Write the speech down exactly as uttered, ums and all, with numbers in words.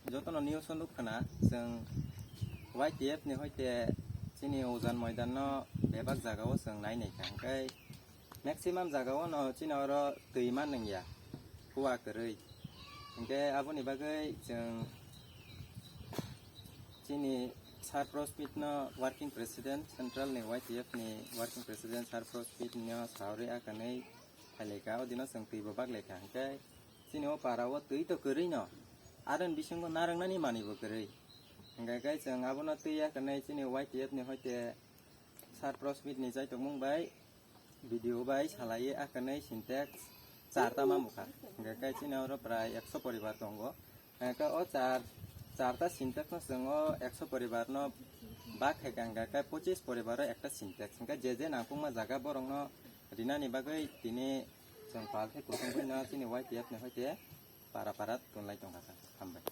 Jotono news o nukkhana, chwng Y T F ni hoite chini ujan moidan no bebak jaga o chwng nai naikha, hwnkhe maximum jaga o no chini oro twi ma nungya, kua kwrwi. Hwnkhe aboni bagwi chwng chini Sir Prosmit no working president, central ni Y T F ni working president Sir Prosmit no sauri akanwi phailaikha, o dino chwng twi bo baklaikha. Hwnkhe chini o para o twi to kwrwi no, aroni bisingo narwknani manwi bo kwrwi. Hwnkhe khe chwng abono twi akanwi chini Y T F ni hoite Sir Prosmit ni jaitokmung bai video bai salaiwi akanwi Sintex charta mamukha. Hwnkhe khe chini oro prai ekso poribar tongo. Hwnkhe o char, charta Sintex no chwng o ekso poribar no bak khaikha, hwnkhe khe pochis poribar o ekta Sintex. Hwnkhe je je nangkukma jaga borok no rinani bagwi tini chwng pal khe kutung bai no chini Y T F ni hoite para para tunlai tongkha. Hambai.